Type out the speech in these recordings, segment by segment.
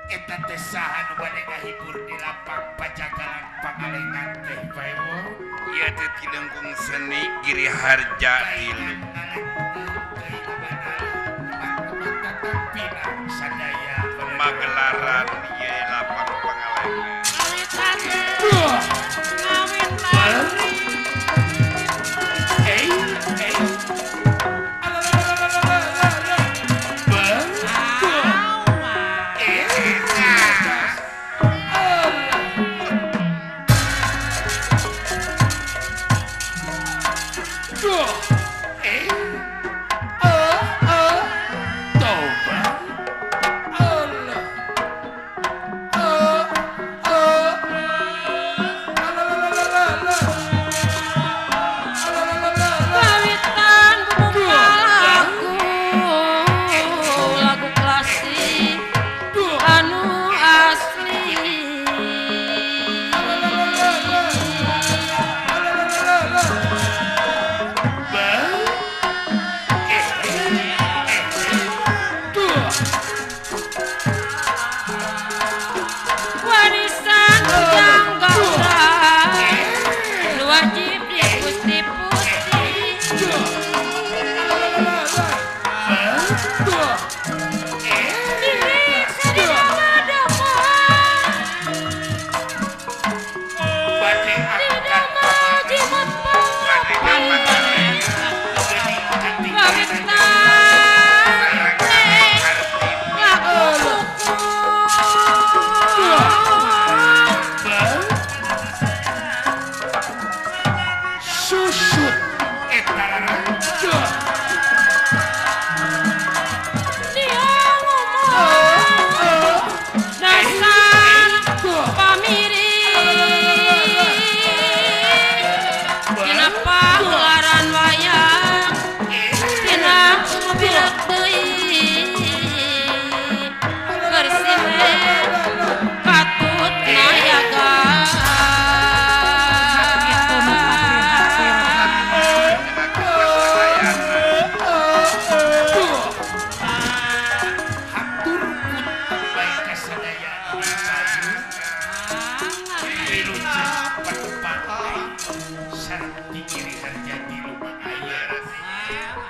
Eta teh saha nu bade ngahibur di lapang Pajagalan Pangalengan teh Paewo? Ieu teh Tilengkung Seni Giri Harja tilu. Pemagelaran ieu lapang Pangalengan.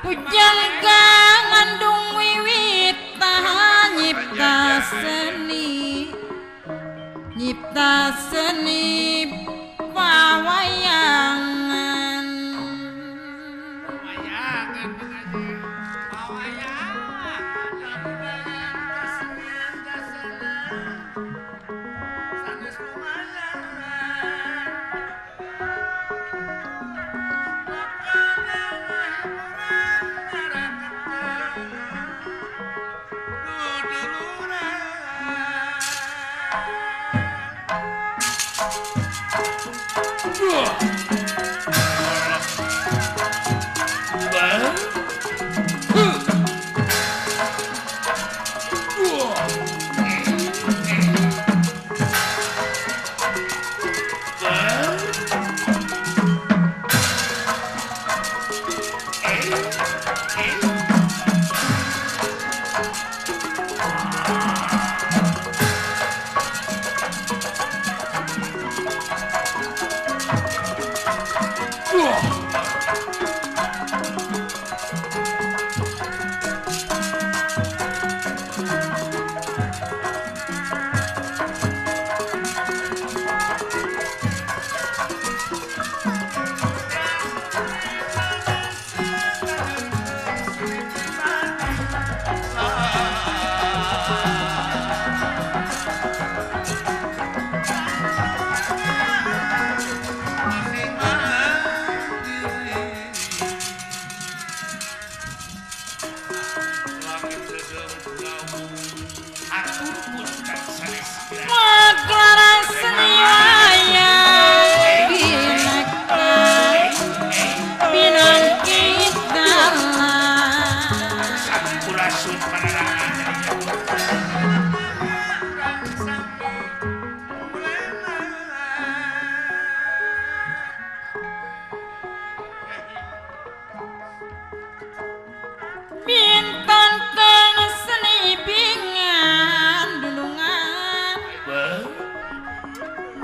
Pujangga ngandung wiwitan nyipta seni pawayangan. Atur pun. Maglaran seni wayang bineka binangkit dalang. Sampurasun panarangan. Bintan kang seni bingan dulungan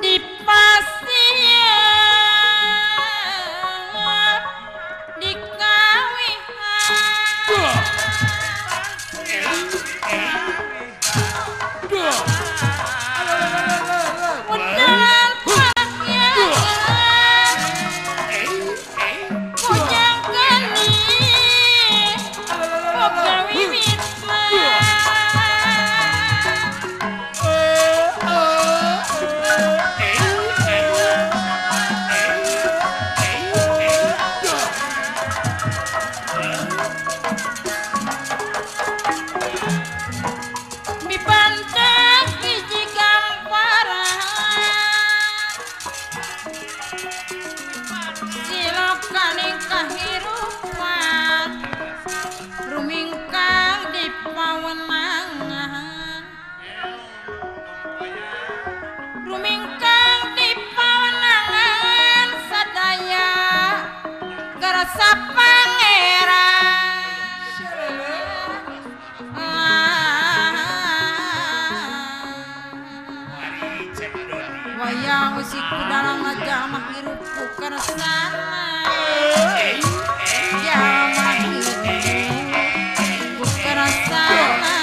di pasir di kawihan. Mudalan pakaian bujang geni boga wiwitan. Mibantek hiji gamparan silokaning kahirupan rumingkang di pawenangan rumingkang di pawenangan sadaya garasa pangeran. Wayang musik dalam jamah hirup ku kersana jamah hirup ku kersana.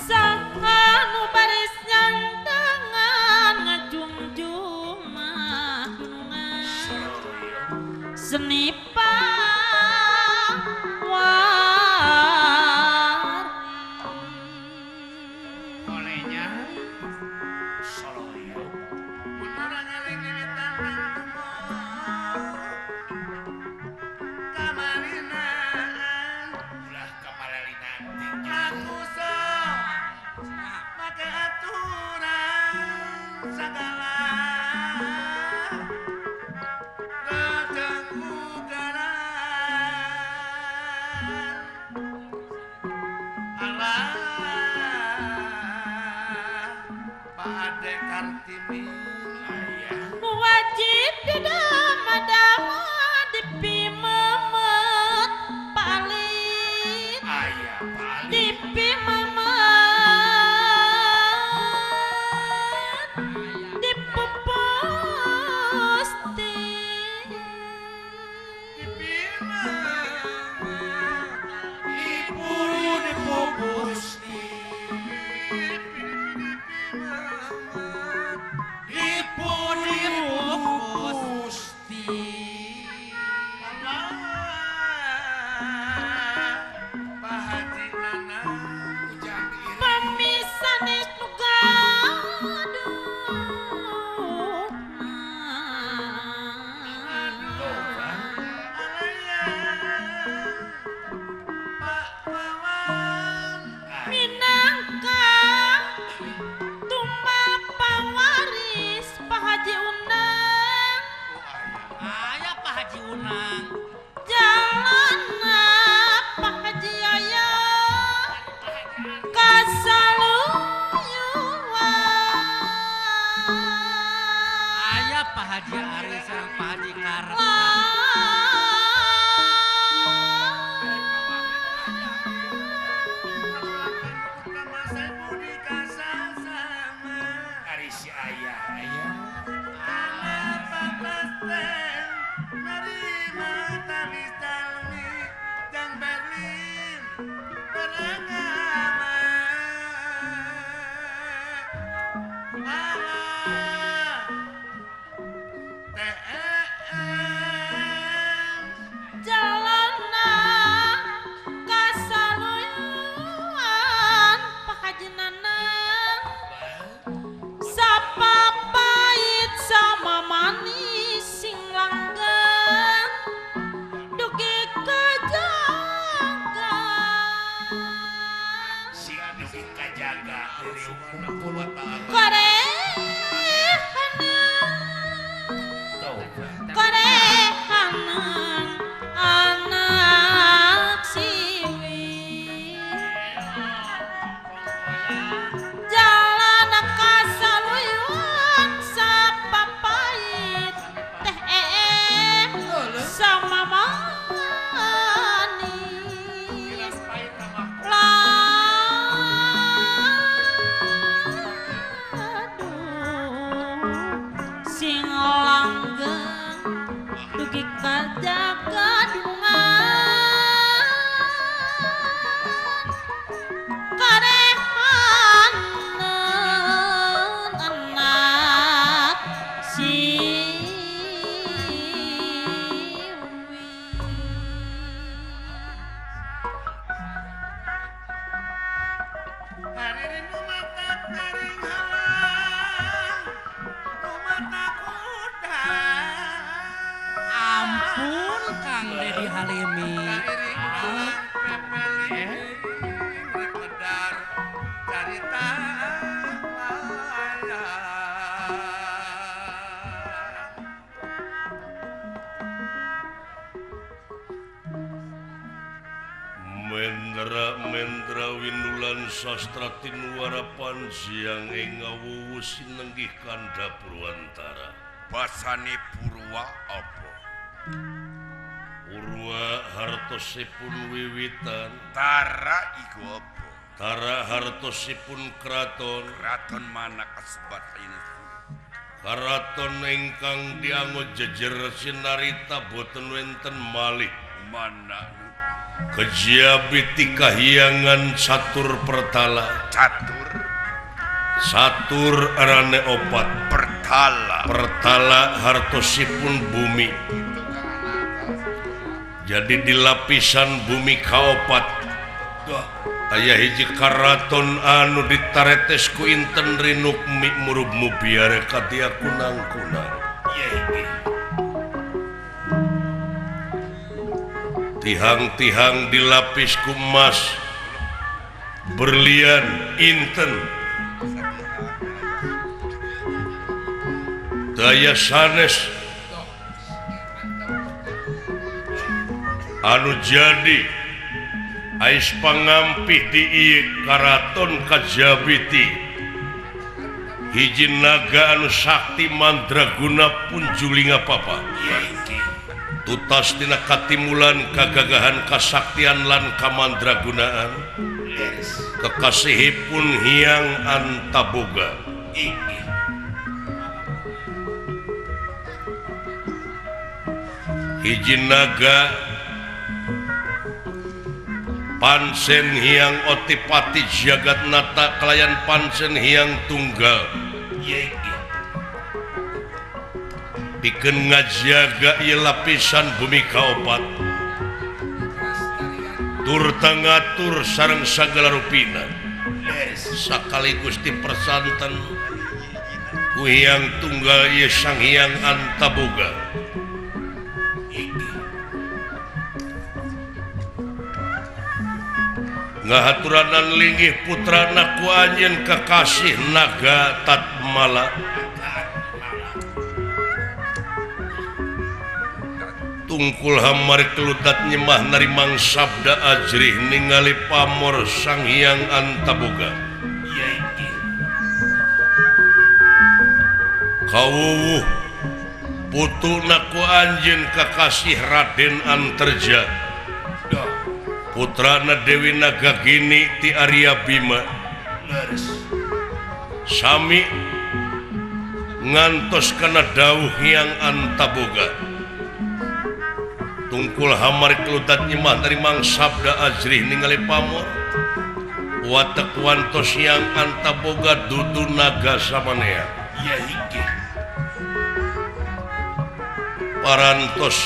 Saha nu baris nyantangan ngajungjung dunungan seni pawari. Olehnya Soloyo ulah kamalalinan. Salimi. Mendra winulan sastra tinuara pansiang ing ngawuwu sinenggih kandha Purwantara. Basane Purwa apa? Purwa hartosipun wiwitan. Tara iku apa? Tara hartosipun kraton. Kraton mana kasebat ini? Karaton ingkang dianggo jejer sinarita boten wenten malih. Mana? Kejabi kahyangan catur pertala. Catur catur arane opat. Pertala pertala hartosipun bumi. Jadi di lapisan bumi kaopat aya hiji karaton anu ditaretes ku inten rinukmi murubmu biare katia kunang-kunang. Tihang-tihang dilapis ku emas berlian inten daya sanes anu jadi ais pangampih di ieu karaton Kajabiti hiji naga anu sakti mandraguna punjulinga papa. Tutas tina katimulan kagagahan kasaktian lan kamandragunaan kekasihipun Hyang Antaboga. Hiji naga pansen Hyang Otipati Jagatnata kalayan pansen Hyang Tunggal pikeun ngajaga ieu lapisan bumi kaopat turta ngatur sareng sagala rupina sakaligus dipersanten ku Hyang Tunggal ieu Sang Hyang Antaboga. Ngahaturanan linggih putrana ku anjeun kekasih naga Tatmala. Tungkul hamari kelutat nyemah narimang sabda ajrih ningali pamor Sang Hyang Antaboga. Kawuwuh putuna ku anjeun kakasih Raden Anterja putrana Dewi Nagagini ti Arya Bima sami ngantos kana dawuh Hyang Antaboga. Tungkul hamari kelutat nyemah narimang sabda ajrih ningali pamor watek wantos Hyang Antaboga dudu naga samanea. Parantos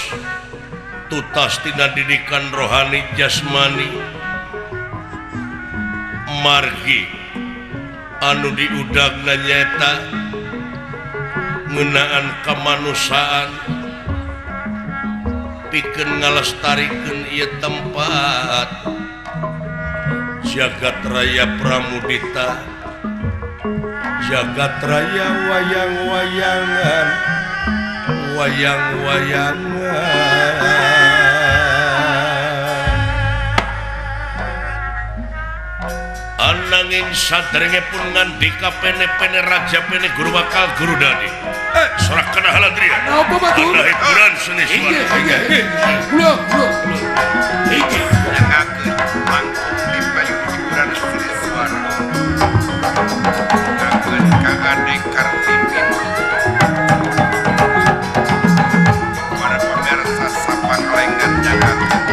tutas tina didikan rohani jasmani margi anu diudagna nyaeta ngeunaan kamanusiaan pikeun ngalestarikeun ieu tempat jagat raya Pramudita, jagat raya wayang-wayangan, wayang-wayangan. Ananging saderenge pun ngandika pene-pene raja pene guru bakal guru dadi. Sorak kana haladria. Napa batur? Ana hiburan seni suara. Inggih, inggih. Kula, kula. Inggih. Nyangakeun mangkung di payung hiburan seni suara. Nyangakeun ka Ade Kartini. Para pemirsa Sapangalengan nyangakeun.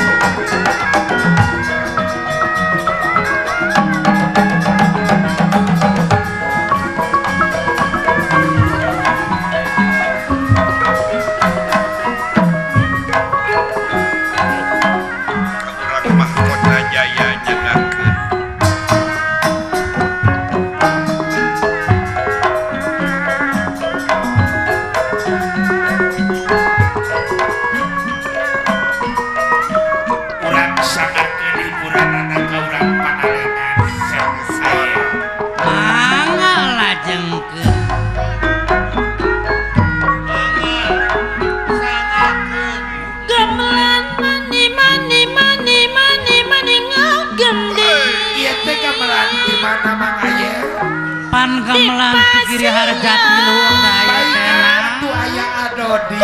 gending. Ieu teh gamelan di mana Mang Aye? Pan gamelan ti Giri Harja tilu aya teh. Atuh aya Adodi.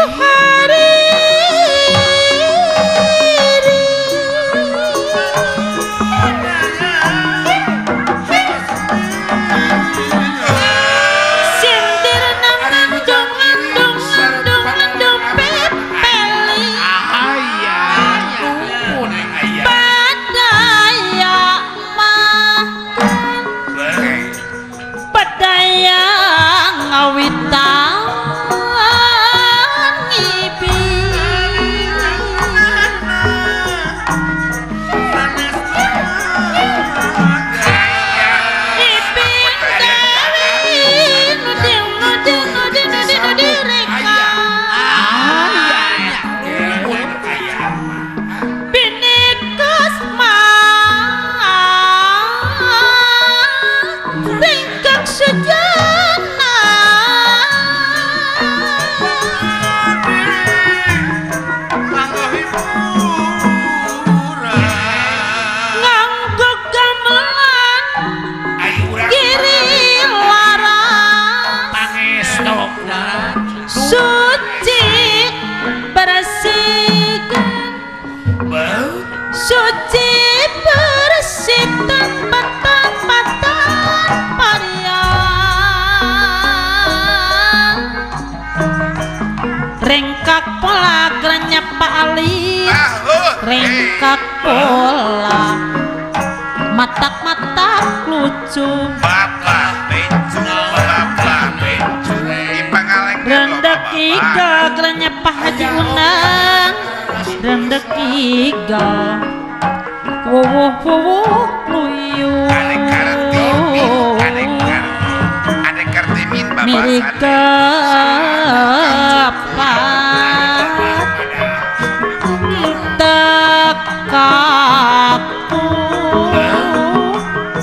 Suci bersih tanpa tanpa tanpa riang. Rengkak pola gerenya Pak Ali, rengkak pola matak-matak lucu. Bapak bencu, bapak bencu, di Pangalengan. Rendek iga gerenya Pak Haji Unang, rendek iga wuwuh wuwuh luyu. Adek kartimin mirik kepat tekaku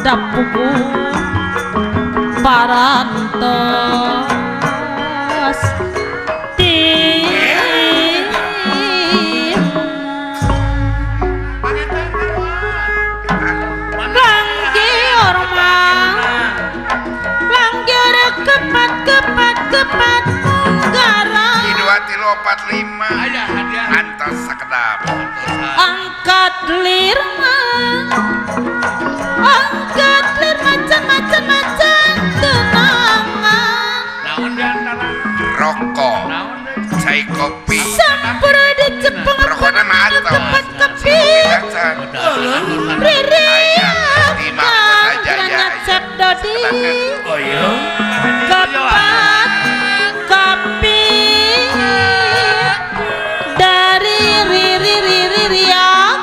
dapuku parantos kepat garang. 2 3 4 5 antos sakedap. Angkat lirma, angkat lir macan macan macan tenangan. Naon di antara? Rokok, cai kopi. Sampur dicepeng rokokna mah atoh. Kepat kepi. Riri kang cep dodi. Oh iya. Kepat kopi dari riri riri riak.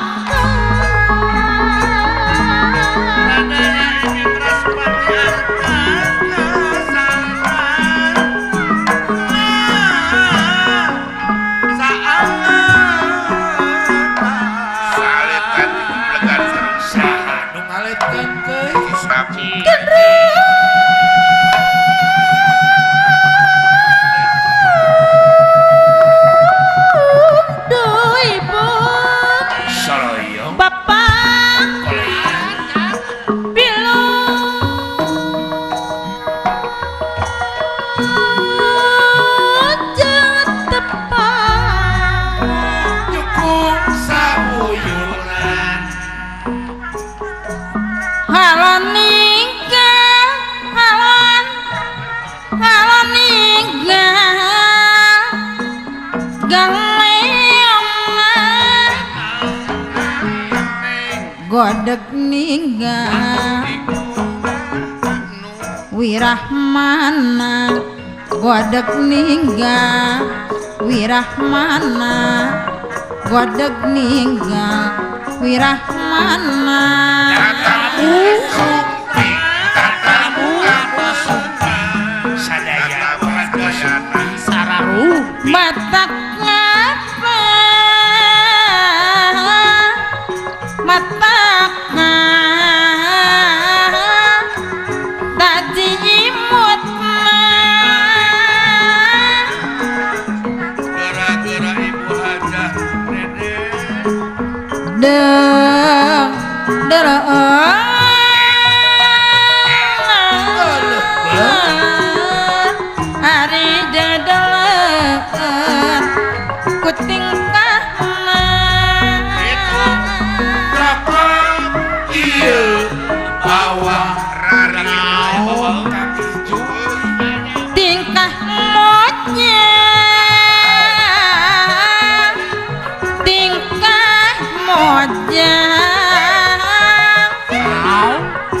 Saletan diplegan sareng Saha nu ngaletkeun teh? Sapi. Godeg ninggal Wirahmana, godeg ninggal Wirahmana, godeg ninggal Wirahmana. Tatamu sumpi, tatamu sumpi, sadaya sararu matak ngapa matak tadi imutna gara-gara ibu hajah dede deng Dedeleun ari dedeleun ku tingkahna ieu bawa naon tingkah monyet tingkah mojang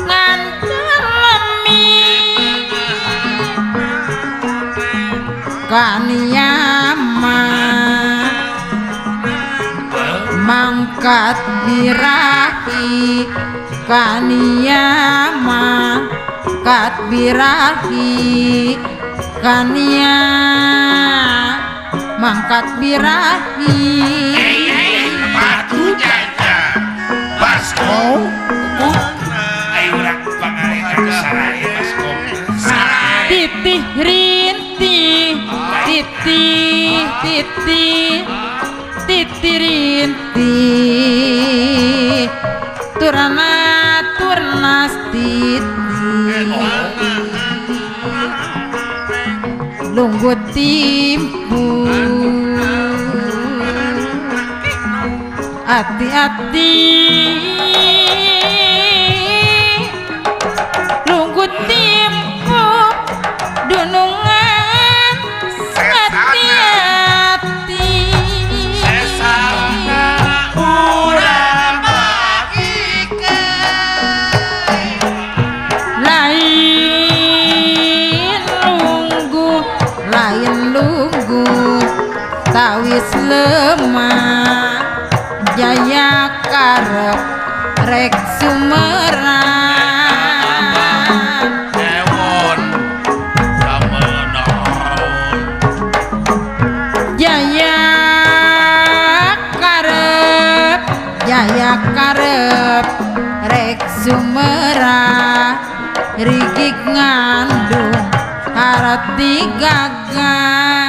ngan celemi kaniyama mangkat birahi kaniyama kat birahi kania mangkat birahi batu jajar baskom ayo urang pangalengan sarai baskom sarai titih rintih titih titih titih rintih turana turnas titih lungguh timpu hati-hati lungguh timpu dunungan hati-hati sesana urang lain lungguh lain lungguh tawis lemah jaya karep rek sumerang ewon samenaon jaya karep rek sumerang rigik ngandung harati gagah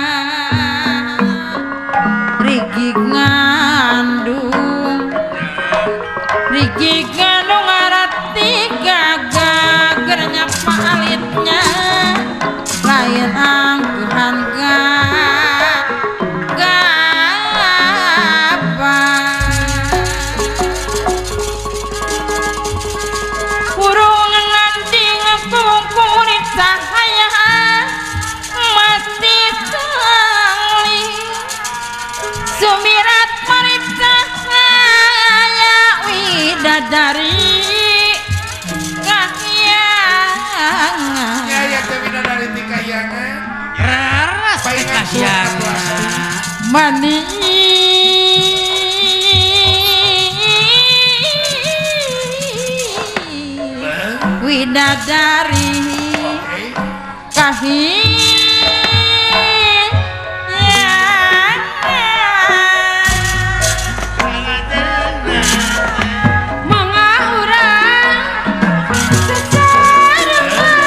rigik ngandung rigik ngandung harati gagah keur nyapa alitnya lain angkuhan gapa urung nganding kukurit cahaya mati sangli sumirat marit cahaya widadari kahyangan ya teh widadari ti kayangan Raras teh Paingan kahyangan. mani widadari kahyangan mangga urang sesarengan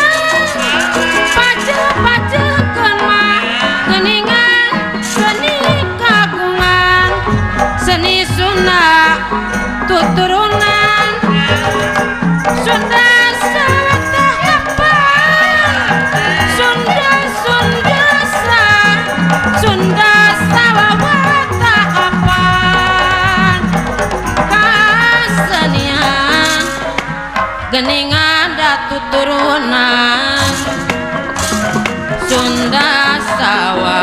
pace-pacekeun mah geuningan seni kagungan seni Sunda tuturunan Sunda satahapan Sunda Sunda sa Sunda sawawatahapan kasenian geningan datuturunan Sunda sawah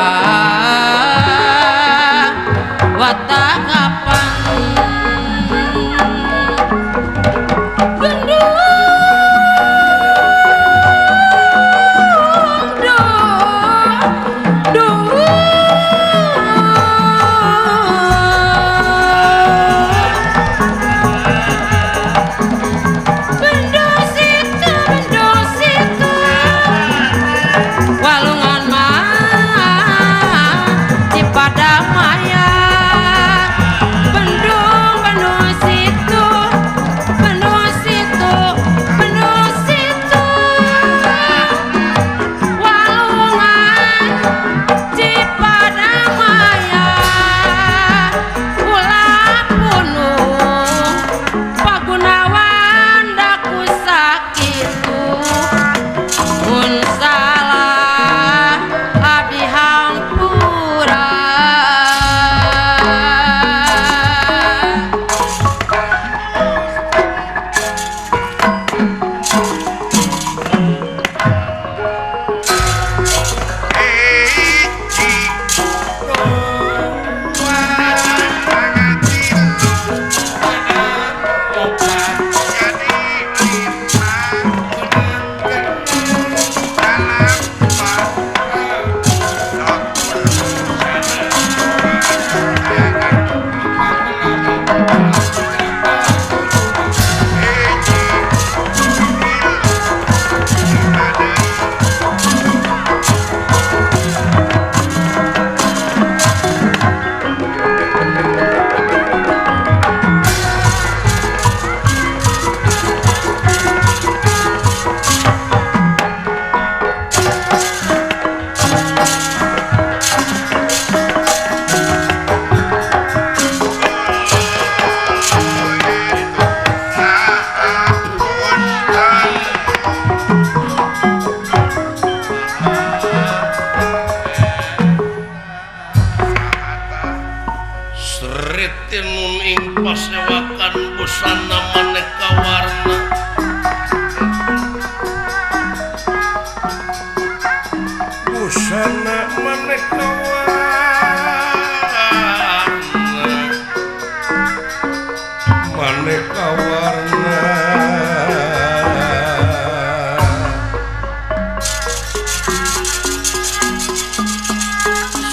watakapan Gendung dung dung bendo situ Busana maneka warna Busana maneka warna Maneka warna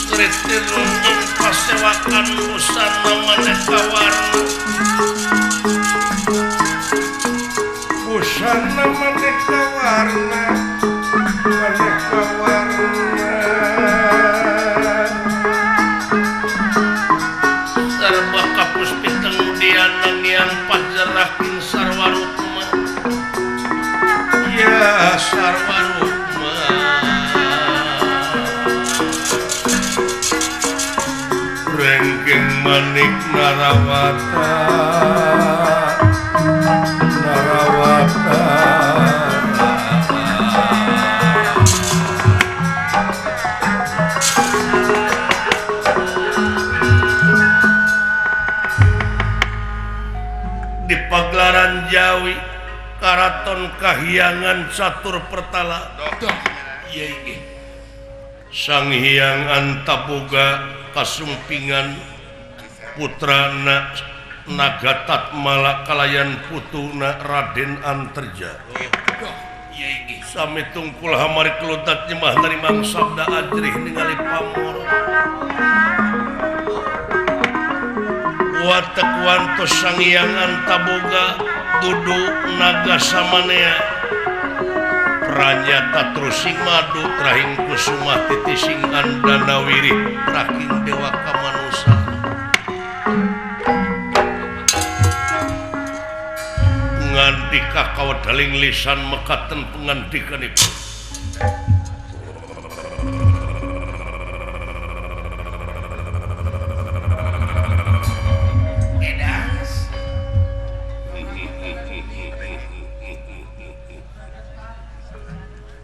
Sritirun pasewakan busana maneka warna Busana maneka warna Maneka warna Sarba kapus piteng dianangian pajerakin sarwarukma Ya sarwarukma Rengking manik narawata Narawata Di pagelaran Jawi Karaton Kahyangan Catur Pertala Sang Hyang Antaboga kasumpingan putrana Naga Tatmala kalayan putuna Raden Anterja. Sami tungkul hamari kelutat nyembah narimang sabda ajrih ningali pamor. Watek wantos Sang Hyang Antaboga dudu naga samanea. Pranyata trusing madu trahing kusumah titising andanawirih traking dewa kamanusa. Ngandika kawedaling lisan mekaten pengandikanipun.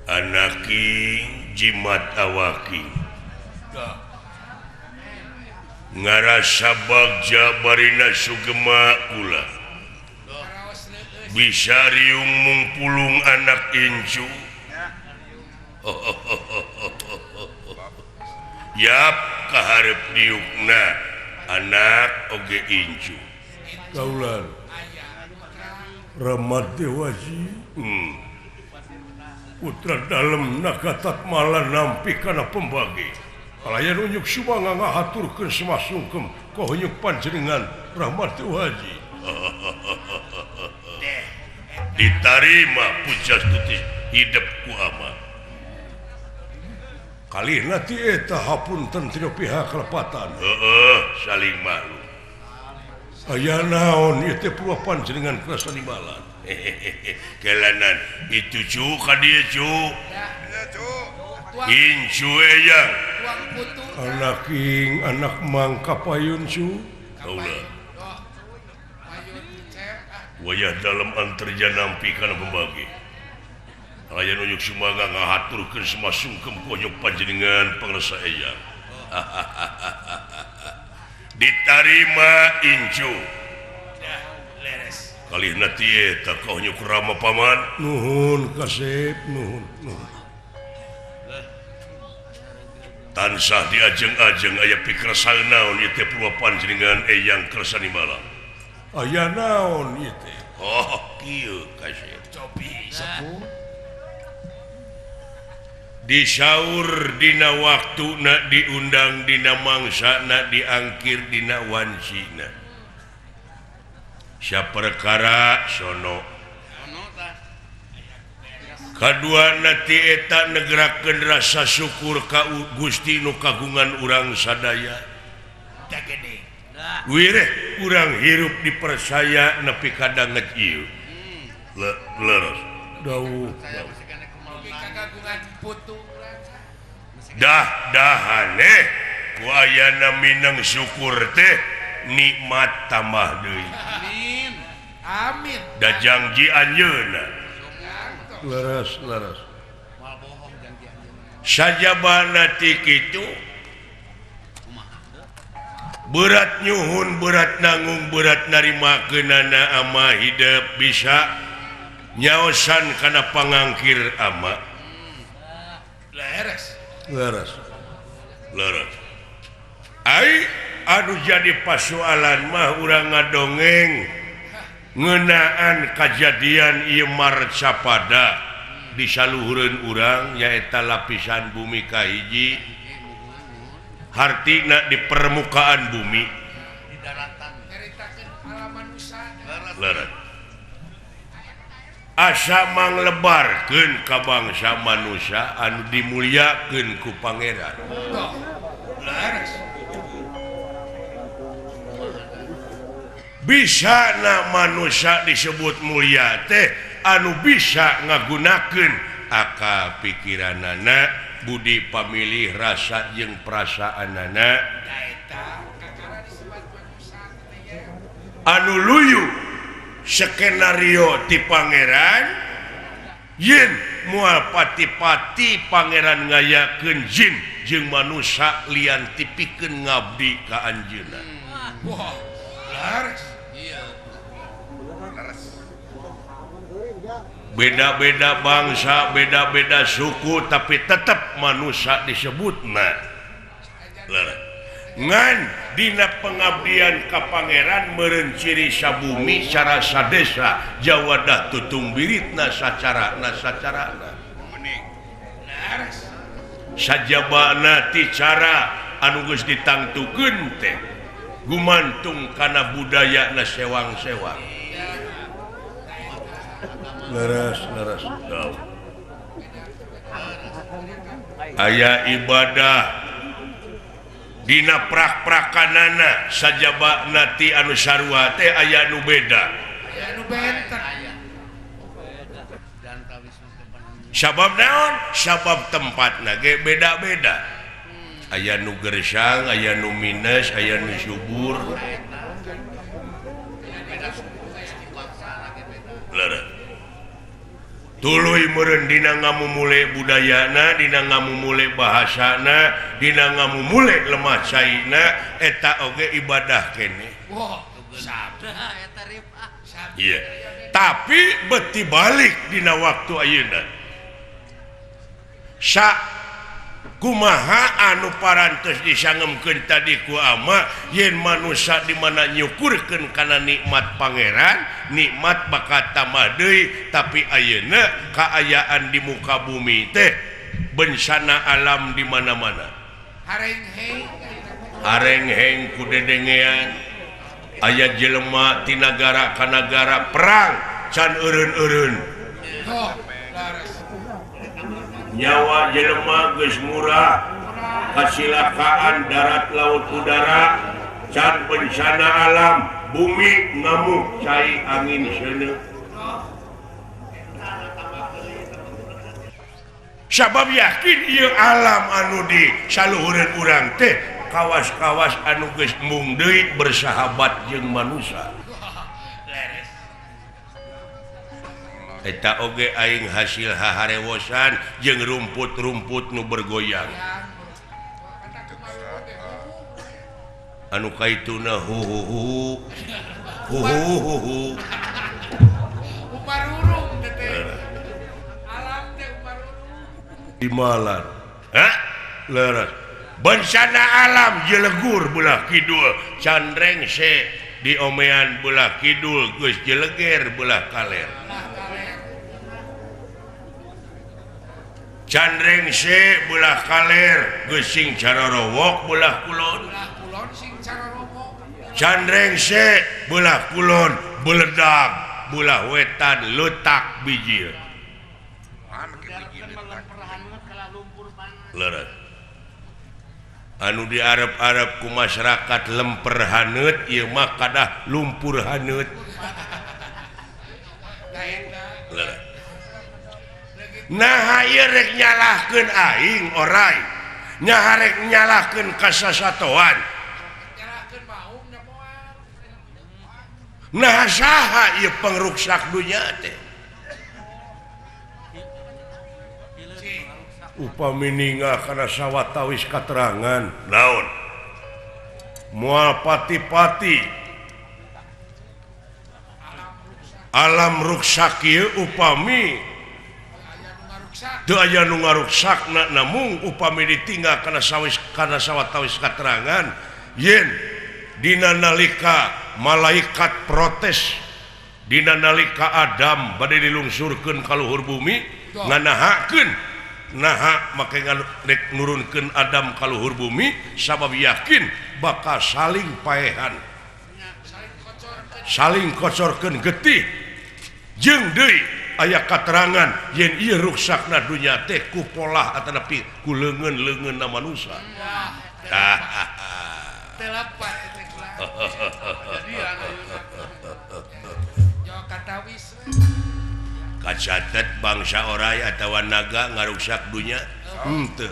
Anaki jimat awaki ngarasa bagja barina sugema kula bisa riung mungpulung anak incu. Yap kaharep diukna anak oge incu. Kaulan Ramat Dewaji putra dalem Naga Tatmala nampi kana pembagi. Kalayan unyuk sumangga ngahaturkeun semasungkem kohunyuk panjenengan Rahmat Dewaji. Ditarima pujastuti hidep ku ama. Kalihna ti eta hapunten tina pihak kelepatan. Heeh, saling maklum. Aya naon ieu teh puluh panjenengan kerasa nimbalan. Kelanan itu cu ka dieu cu. Incu eyang. Anak ing anak mangka payun cu. Kaula. Wayah dalem anterja nampi kana pembagi. Kalayan unyuk sumangga ngahaturkeun semasungkem konyok panjenengan pangresa eyang. Ditarima incu. Kalihna ti eta konyok rama paman. Nuhun kasep nuhun nuhun. Tansah diajeng-ajeng aya pikersa naon ieu teh purwa panjenengan eyang kersa nimbala. Aya naon ieu teh? Oh kieu kasep. Cobi sepuh. Disaur dina waktuna diundang dina mangsana diangkir dina wancina. Saperkara sono. Kaduana ti eta negerakeun rasa syukur ka Gusti nu kagungan urang sadaya. Wireh urang hirup dipercaya nepi ka danget ieu. Leres. Dawuh. Dah dahane ku ayana minang syukur teh nikmat tambah deui. Amin. Amin. Da janji anjeunna. Leres leres. Sajabana ti kitu Berat nyuhun berat nanggung berat narimakeunana ama hidup bisa nyaosan kana pangangkir ama. Leres. Leres. Leres. Ai anu jadi pasualan mah urang ngadongeng ngeunaan kajadian ieu marcapada di saluhureun urang nyaeta lapisan bumi kahiji hartina di permukaan bumi di daratan nyaritakeun alam manusia. Leres. Asa manglebarkeun ka bangsa manusia anu dimulyakeun ku Pangeran. Leres. Bisa na manusia disebut mulia teh anu bisa ngagunakeun akal pikiranana, budi pamilih rasa jeung perasaanana anu luyu skenario ti Pangeran yen moal pati-pati Pangeran ngayakeun jin jeung manusia lian tipikeun ngabdi ka anjeunna. Wah, leres. Iya. Leres. Beda-beda bangsa, beda-beda suku, tapi tetap manusia disebutna. Ngan dina pengabdian ka Pangeran meureun ciri sabumi cara sadesa jawadah tutung biritna sacarana sacarana. Sajabana ti cara anu geus ditangtukeun teh gumantung kana budayana sewang-sewang. Leres, leres. Aya ibadah dina prak-prakanana sajabana ti anu sarua teh aya nu beda. Aya nu benten. Sabab naon? Sabab tempatna ge beda-beda. Aya nu gersang, aya nu minus, aya nu subur. Leres. Tuluy meureun dina ngamumule budayana, dina ngamumule bahasana, dina ngamumule lemah caina, eta oge ibadah keneh. Wah, iya. Tapi beti balik dina waktu ayeuna. Sa kumaha anu parantos disangemkeun tadi ku ama yen manusia di mana nyukurkeun kana nikmat Pangeran, nikmat bakal tambah deui, tapi ayeuna kaayaan di muka bumi teh bencana alam di mana-mana. Harengheng ku dedengean aya jelema ti nagara ka nagara perang can eureun-eureun. Nyawa jelema geus murah, kasilakaan darat laut udara, can bencana alam bumi ngamuk cai angin seuneu. Sabab yakin ieu alam anu di saluhureun urang teh kawas-kawas anu geus embung deui bersahabat jeung manusia. Eta oge aing hasil haharewosan jeung rumput-rumput nu bergoyang. Anu kaituna hu hu hu hu hu hu. Umarurung teh. Alam teh umarurung. Dimalan. Hah? Leres. Bencana alam jelegur belah kidul, can rengse di omean belah kidul geus jeleger belah kaler. Can rengse belah kaler geus sing carorowok belah kulon. Can rengse belah kulon beledag belah wetan letak bijil. Leres. Anu diarep-arep ku masyarakat lemper haneut ieu mah kadah lumpur haneut. Leres. Nah ieu rek nyalahkeun aing orai. Nya rek nyalahkeun ka sasatoan. Nah saha ieu pangruksak dunya teh? Upami ningal kana sawatawis katerangan naon? Moal pati-pati alam ruksak ieu upami teu aya nu ngaruksakna namung upami ditinggal kana sawis kana sawatawis katerangan yen dina nalika malaikat protes dina nalika Adam bade dilungsurkeun ka luhur bumi nganahakeun naha make rek nurunkeun Adam ka luhur bumi sabab yakin bakal saling paehan saling kocorkeun getih jeung deui aya katerangan yen ieu ruksakna dunya teh ku polah atanapi ku leungeun-leungeunna manusa. Kacatet bangsa orai atawa naga ngaruksak dunya henteu.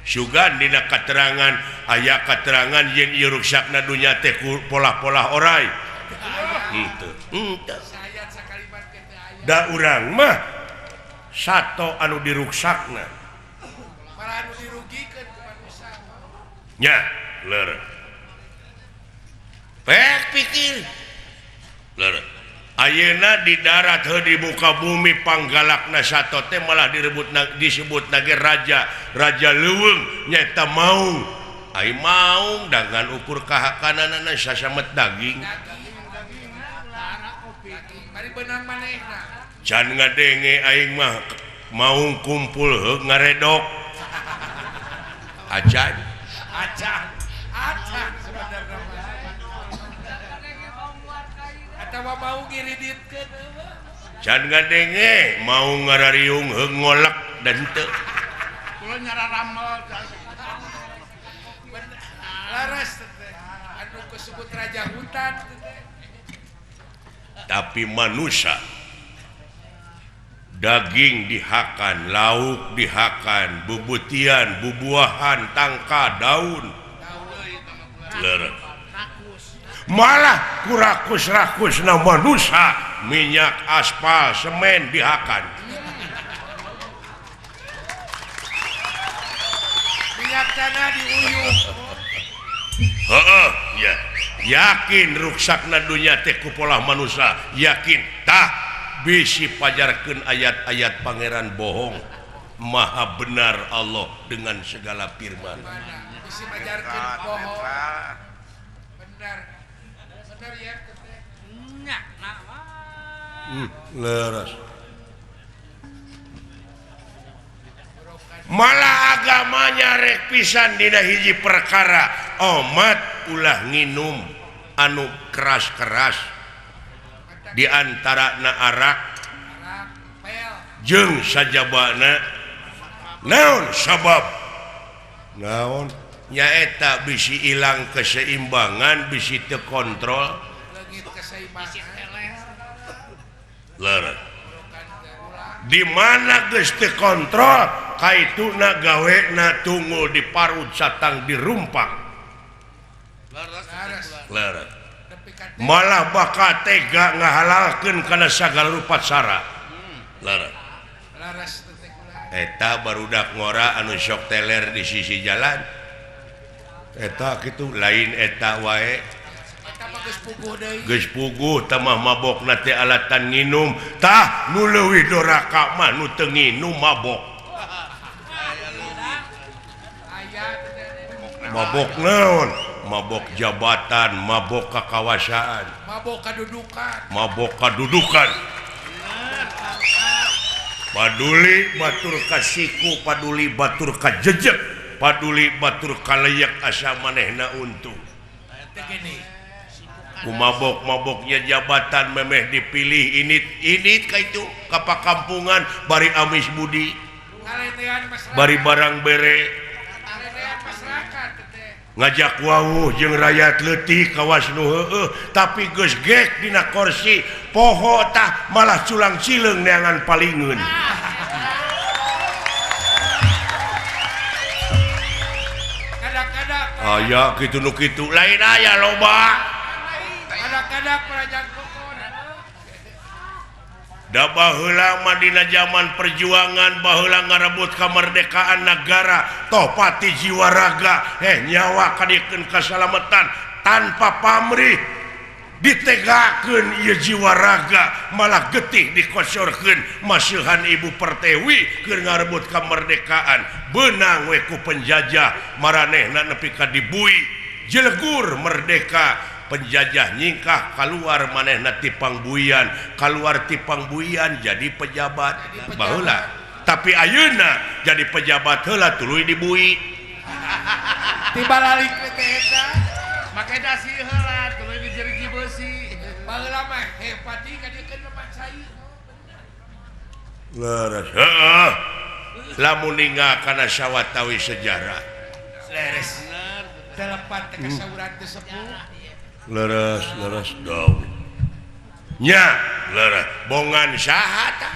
Sugan dina katerangan aya katerangan yen ieu ruksakna dunya teh ku polah-polah orai. Henteu. Henteu. Da urang mah sato anu diruksakna. Malah anu dirugikeun ku manusa. Nya, leureuh. Pek pikir. Leureuh. Ayeuna di darat heuh di muka bumi panggalakna sato teh malah direbut disebut nage raja, raja leuweung nyaeta maung. Ai maung dangan ukur kahakananana sasamet daging. Can ngadenge aing mah maung kumpul heuh ngaredok. Acan. Acan. Acan sebenarnya. Atawa mau ngiriditkeun. Can ngadenge maung ngarariung heuh ngolek dan teu. Kula nyararamel. Laras teh anu kasebut raja hutan teh. Tapi manusia daging dihakan, lauk dihakan, bubutian, bubuahan, tangka, daun. Leureuh. Malah kurakus-rakusna manusia minyak, aspal, semen dihakan. Minyak tanah diuyuh. Heeh, ya. Yakin ruksakna dunya teh ku polah manusia, yakin tah bisi pajarkeun ayat-ayat pangeran bohong. Maha benar Allah dengan segala firman. Bisi pajarkeun bohong. Benar. Benar ya teh. Nya, leres. Malah agamanya rek pisan dina hiji perkara, omat ulah nginum anu keras-keras di antara na arak jeung sajabana naon sabab naon nyaeta bisi ilang keseimbangan bisi teu kontrol leureuh di mana geus teu kontrol kaituna gawena tunggul di parut satang dirumpak. Leureuh. Malah bakal tega ngahalalkeun kana sagala rupa cara. Leureuh. Eta barudak ngora anu sok teler di sisi jalan. Eta kitu lain eta wae. Geus puguh tamah mabokna teh alatan nginum. Tah nu leuwih doraka mah nu teu nginum mabok. Mabok naon? Mabok jabatan, mabok kakawasaan, mabok kadudukan, mabok kadudukan. Paduli batur ka siku, paduli batur ka jejeg, paduli batur ka leyek asa manehna untung. Ku mabok-maboknya jabatan memeh dipilih init ka itu ka pakampungan bari amis budi, bari barang bere. Ngajak wawuh jeung rakyat leutik kawas nu heueuh tapi geus gek dina kursi poho tah malah culang cileung neangan palingeun. Kadang-kadang aya kitu nu kitu lain aya loba. Kadang-kadang kerajaan kokon. Da baheula mah dina zaman perjuangan baheula ngarebut kemerdekaan negara toh pati jiwa raga nyawa kadiekeun kasalamatan tanpa pamrih ditegakeun ieu jiwa raga malah getih dikosorkeun masihan Ibu Pertiwi keur ngarebut kemerdekaan beunang we ku penjajah maranehna nepi ka dibui jelegur merdeka penjajah nyingkah keluar manehna ti pangbuian keluar ti pangbuian jadi pejabat baheula tapi ayeuna jadi pejabat heula tuluy dibui tiba lalik teh eta make dasi heula tuluy dijerigi beusi baheula mah hebat ka dieu lemak cai leres heeh lamun ninggal kana sawatawi sejarah leres telepat teh kasauran teh sepuh leres leres daun nya leres bongan saha tah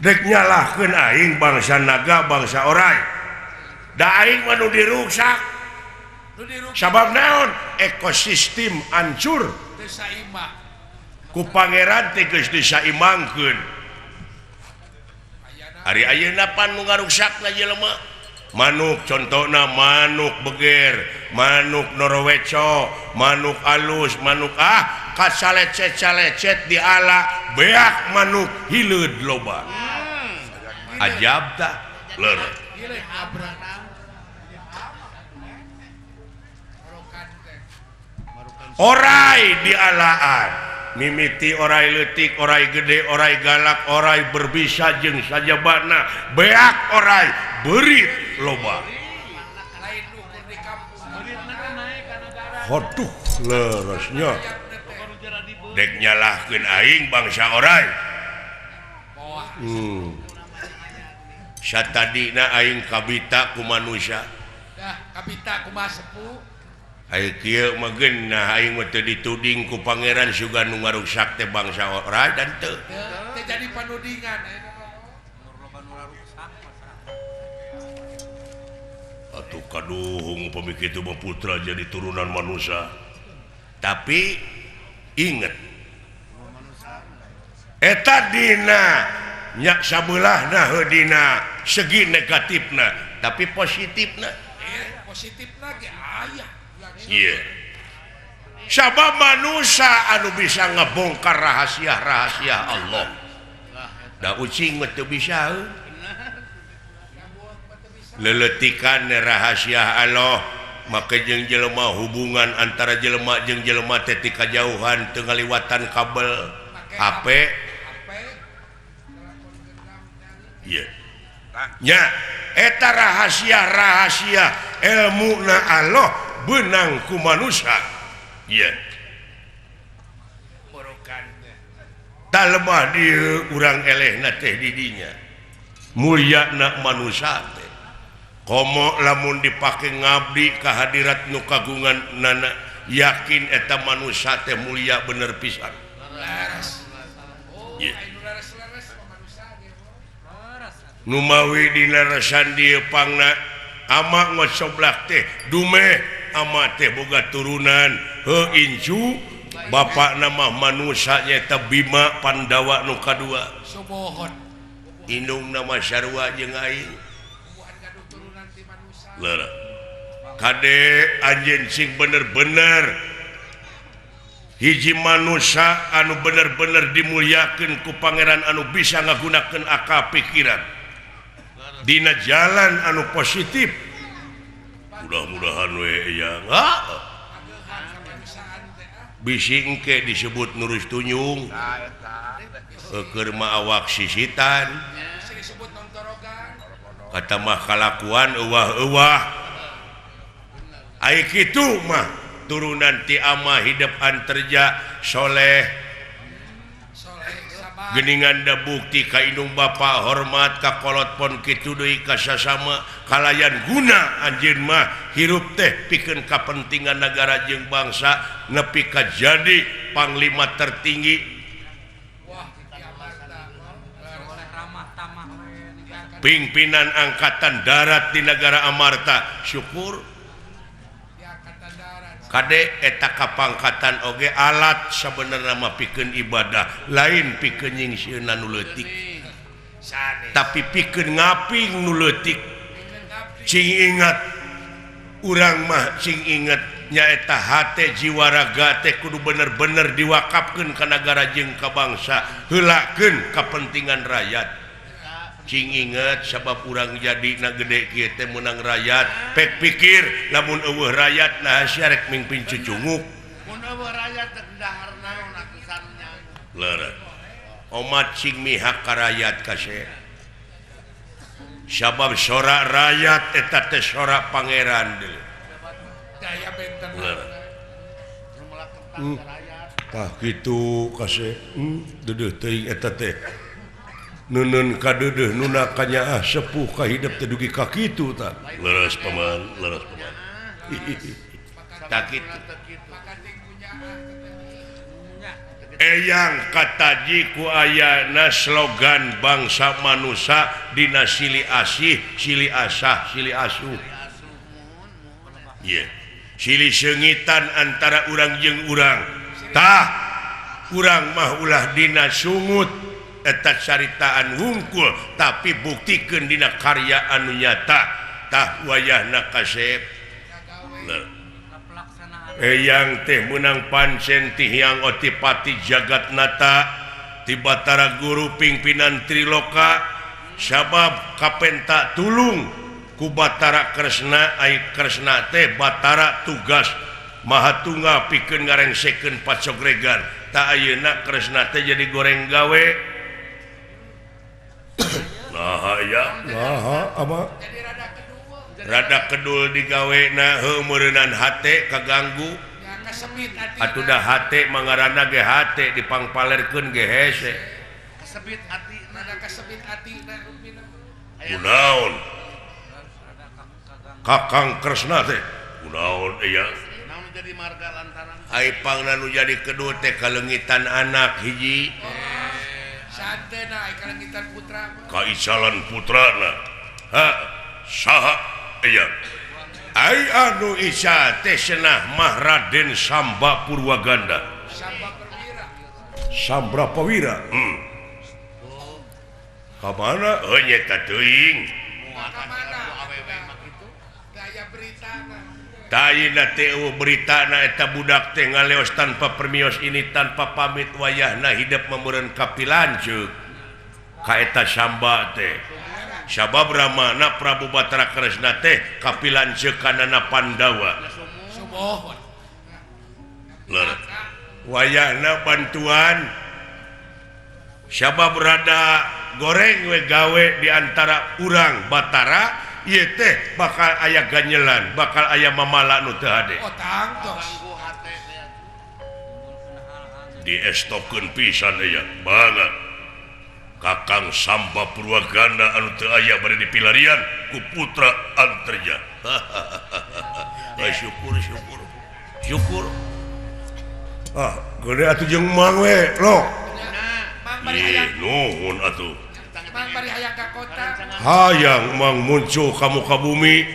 dek nyalahkeun aing bangsa naga bangsa orai da aing mah nu diruksak sabab naon ekosistem hancur teu saimah ku pangeran teh geus disaimangkeun ari ayeuna pan nu ngaruksakna jelema manuk contohna manuk beger manuk noroweco manuk alus manuk kasalecet-salecet di ala beak manuk hileud loba ajab tah leureuh orai di alaan mimiti orai leutik orai gede orai galak orai berbisa jeung sajabana beak orai beurit loba hoduh leresnya dek nyalahkeun aing bangsa orai satadina aing kabita ku manusia dah kabita kumaha sepuh aing kieu mah geunah aing mah teu dituding ku pangeran sugan nu ngaruksak teh bangsa orai dan teu teu jadi panudingan atuh kaduhung upami kitu mah putra jadi turunan manusia tapi inget eta dina nya sabeulahna heuh dina segi negatifna tapi positifna positifna ge aya ieu sabab manusia anu bisa ngebongkar rahasia-rahasia Allah da ucing mah teu bisa leletikan rahasia Allah maka jeung jelema hubungan antara jelema jeung jelema teh ti kajauhan teu ngaliwatan kabel HP ieu nya eta rahasia-rahasia ilmuna Allah beunang ku manusia ieu tah lemah dieu urang elehna teh di dinya mulyana manusia teh komo lamun dipake ngabdi ka hadirat nu kagungan nana yakin eta manusia teh mulia bener pisan Iya. Nu mawi dina resan dieu pangna ama ngocoblak teh dumeh ama teh boga turunan heuh incu bapakna mah manusia nyaeta Bima Pandawa nu kadua Sumohon indungna mah sarua jeung aing leureuh kade anjeun sing bener-bener hiji manusia anu bener-bener dimuliakeun ku pangeran anu bisa ngagunakeun akal pikiran dina jalan anu positif mudah-mudahan we ya bisi engke disebut nurus tunyung keur mah awak sisitan kata mah kalakuan euwah-euwah ai kitu mah turunan ti ama hidup anterja soleh geningan da bukti ka indung bapa hormat ka kolot pon kitu deui ka sasama kalayan guna anjeun mah hirup teh pikeun kapentingan nagara jeung bangsa nepi ka jadi panglima tertinggi pimpinan angkatan darat di negara Amarta syukur Kade eta kapangkatan oge alat sabenerna mah pikeun ibadah, lain pikeun nyingsieunan nu leutik. Tapi pikeun ngaping nu leutik. Cing ingat urang mah cing ingat nyaeta hate jiwa raga teh kudu bener-bener diwakafkeun ka nagara jeung ka bangsa, heulakeun kapentingan rakyat. Cing inget sabab urang jadi na gede kieu teh meunang rakyat, pek pikir lamun eueuh rakyat nah sia rek mingpin cucunguk. Mun eueuh rakyat teh dahar naon atusan nya. Leureuh. Omat cing mihak ka rakyat kaseh. Sabab sora rakyat eta teh sora pangeran deui. Daya benten. Leureuh. Tah kitu kaseh. Deudeuh teuing eta teh. Nunun kadeudeuh nuna kanyaah sepuh ka hidep teh dugi ka kitu tah. Leres paman, leres paman. Tah kitu. Eyang kataji ku ayana slogan bangsa manusa dina sili asih, sili asah, sili asuh. Ieu. Sili seungitan antara urang jeung urang. Tah, urang mah ulah dina sungut eta caritaan wungkul tapi buktikeun dina karya anu nyata. Tah wayahna kasep. Eyang teh meunang pancen ti Hyang Otipati Jagatnata ti Batara Guru pimpinan Triloka sabab kapenta tulung ku Batara Kresna ai Kresna teh Batara tugas Maha Tunggal pikeun ngarengsekeun pacogregan. Tah ayeuna Kresna teh jadi goreng gawe. Nah ya, nah apa? Rada kedul digawena heuh meureunnan hate kaganggu. Atuh da hate mangaranna ge hate dipangpalerkeun ge hese. Kasebit hati, rada kasebit hatina rupina. Kunaon? Kakang Kresna teh kunaon aya? Naon jadi marga lantaran? Ai pangna nu jadi kedul teh kaleungitan anak hiji. Santena ai kaleungitan putra. Kaicalan putrana. Ha, saha aya? Ai anu Isa teh cenah mah Raden Samba Purwaganda. Samba Perwira. Sambra Perwira. Ka mana? Heuh nya teuing. Ka mana? Daya beritana. Tayina teh eueuh beritana eta budak teh ngaleos tanpa permios ini tanpa pamit wayahna hidep mameureun kapilanceuk ka eta Samba teh. Sabab Ramana Prabu Batara Kresna teh kapilanceukanana Pandawa. Leureuh. Wayahna bantuan sabab rada goreng we gawe di antara urang Batara ieu teh bakal aya ganyelan, bakal aya mamala nu teu hade. Oh, tangtos. Diestokeun pisan aya banget. Kakang Samba Purwaganda anu teu aya bade dipilarian ku putra Antarja. Syukur syukur. Syukur. Ah, gede atuh jeung Mang we, lo. Mang bari hayang. Nuhun atuh. Mang bari hayang ka kota. Hayang Mang muncul ka muka bumi.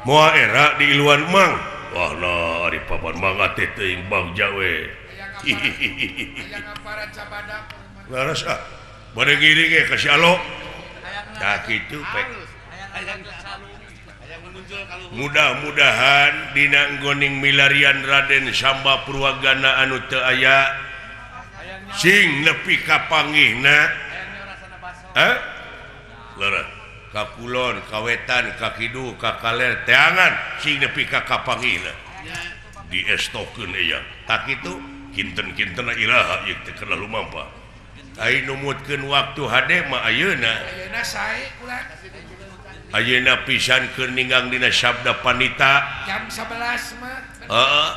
Moal era di iluan Mang. Wah nah ari papan Mang teh teuing bagja we. Hayang ngaparan cabadak. Laras ah. Bade ngiring ge ka si Alo. Tah kitu pek. Mudah-mudahan dina nggoning milarian Raden Samba Purwagana anu teu aya sing nepi ka panggihna. Heh? Leureuh. Ka kulon, ka wetan, ka kidul, ka kaler teangan sing nepi ka kapanggihna. Diestokeun aya. Tah kitu kinten-kintenna iraha ieu teh kana lumampah. Ai numutkeun waktu hade mah ayeuna. Ayeuna sae kula. Ayeuna pisan keur ninggang dina sabda panita jam 11 mah. Heeh.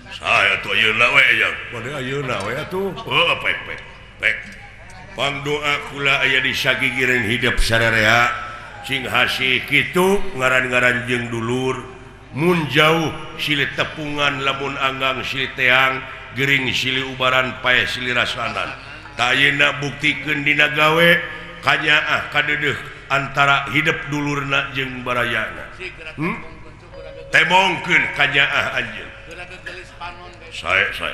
Sae atuh ayeuna we aya. Bade ayeuna we atuh. Heuh pek pek. Pek. Pangdoa kula aya di sagigireun hidep sararea. Sing hasih kitu ngaran-ngaran jeung dulur. Mun jauh silih tepungan lamun anggang silih teang gering silih ubaran pae silih rasanan. Ayeuna buktikeun dina gawe kanyaah kadeudeuh antara hidep dulurna jeung barayana. Tebongkeun kanyaah anjeun. Sae sae.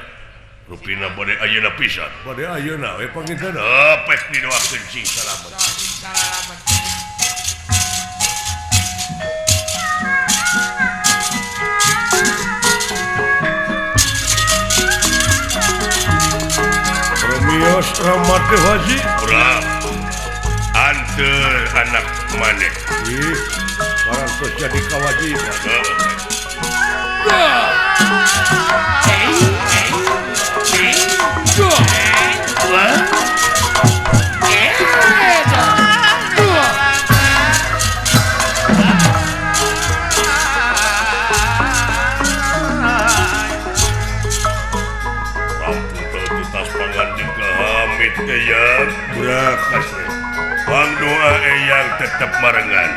Rupina bade ayeuna pisan. Bade ayeuna we panginten. Pek didoakeun sing salamet. Salamet. Romios Rahmat Haji. Ulah. Anteur anak maneh. Ih, barang tos jadi kawajiban. Eyang berakas bang doa eyang tetap marengan.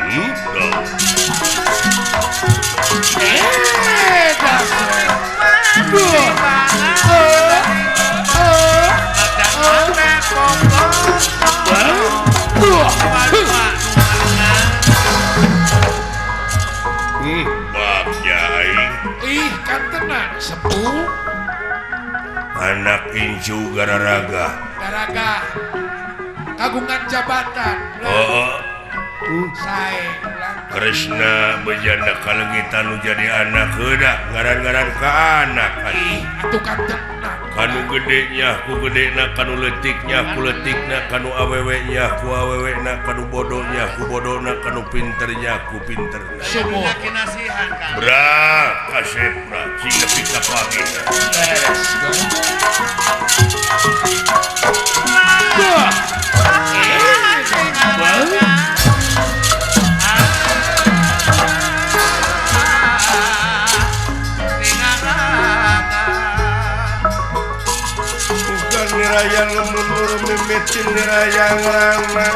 Bagja aing. Ih kan tenang sepuh. Anak incu gararaga. Garaga kagungan jabatan. Oh, sae Krishna bejana kalengitan nu jadi anak heuda ngaran-ngaran ka anak. Ih, atuh kan tenang. Kanu gedenya ku gedena, kanu leutiknya ku leutikna, kanu awewenya ku awewena, kanu bodohnya ku bodona, kanu pinternya ku pinterna. Semua bra kasep bra sing nepi ka pagi. Beres. Bukan nirayang lemunur mimitin nirayang rana.